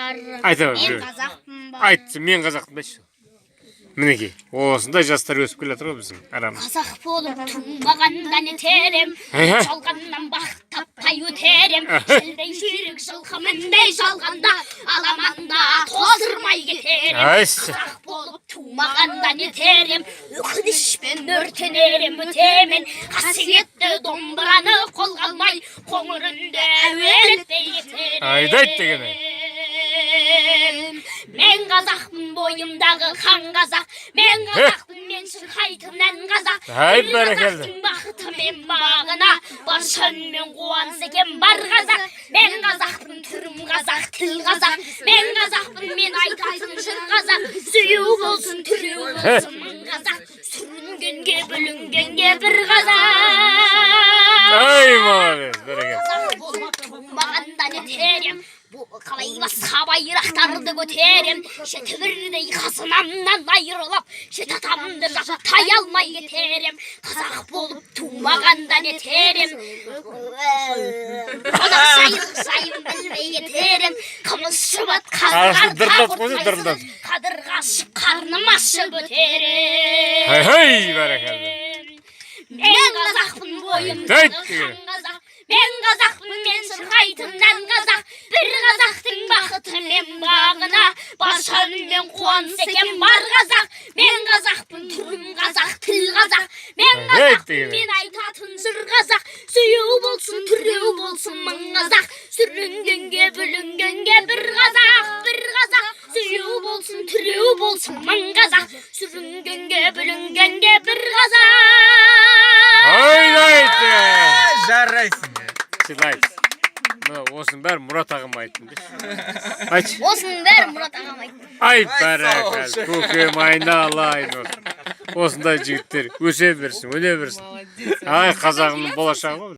Айта бер Мен біреу. қазақпын ба? Айт, мен қазақпын деші. Мінекей, осындай жастар өсіп келе жатыр ғой біздің арамызда. Қазақ болып тумағанда нетер ем? Әйе. Жалғаннан бақыт таппай өтер ем. Желдей жүйрік жылқы мінбей жалғанда, аламанда тоздырмай кетер ем. Айсы. Қазақ болып тумағанда нетер ем? Өкінішпен өртенер ем, өтемен. Қасиетті домбыраны қолға алмай, қоңыр үнді әуелетпей кетер ем. Айдайт дегені. Мен қазақпын, бойымдағы қан қазақ. Мен қазақпын, мен шырқайтын ән қазақ. Ай, Бір бәрекелді. қазақтың бақыты мен бағына барша үнмен қуанса екен бар қазақ. Мен қазақпын, түрім қазақ, тіл қазақ. Мен қазақпын, мен айтатын жыр қазақ. Сүю болсын, түреу болсын мың қазақ, сүрінгенге, бүлінгенге бір қазақ. Ай, молодец, бәрекелді. Қазақ болып тумағанда нетер ем? Қалай басқа байрақтарды көтерем? Жеті бірдей қазынамнан айырылып, жеті атамды жаттай алмай кетер ем. Қазақ болып тумағанда нетер ем? Қонақ жайын жайын білмей кетер ем. Қымыз, шұбат, Арасын дырылдатып қойса, дырылдатып. Қадыр қашып, қарным ашып өтер ем. Хей, хей, бәрекелді. Мен қазақпын, бойымдағы Айт қан деген. қазақ. Мен қазақпын, мен шырқайтын ән қазақ. Бір қазақтың бақыты мен бағына барша үнмен қуанса екен бар қазақ. Мен қазақпын, түрім қазақ, тіл қазақ. Мен Айт қазақпын, деген. мен айтатын жыр қазақ. Сүю болсын, түреу болсын мың қазақ, сүрінгенге, бүлінгенге бір қазақ, бір қазақ. Сүю болсын, түреу болсын мың қазақ, сүрінгенге, бүлінгенге бір қазақ. Айдайт. Жарайсың. Сыйлайсыз. Мына осының бәрі Мұрат ағам айттым деші. Айтшы. Осының бәрі Мұрат ағам айтты. Ай, бәрекелді, көкем, айналайын. Осындай жігіттер өсе берсін, өне берсін. Ай, қазағымның болашағы ғой.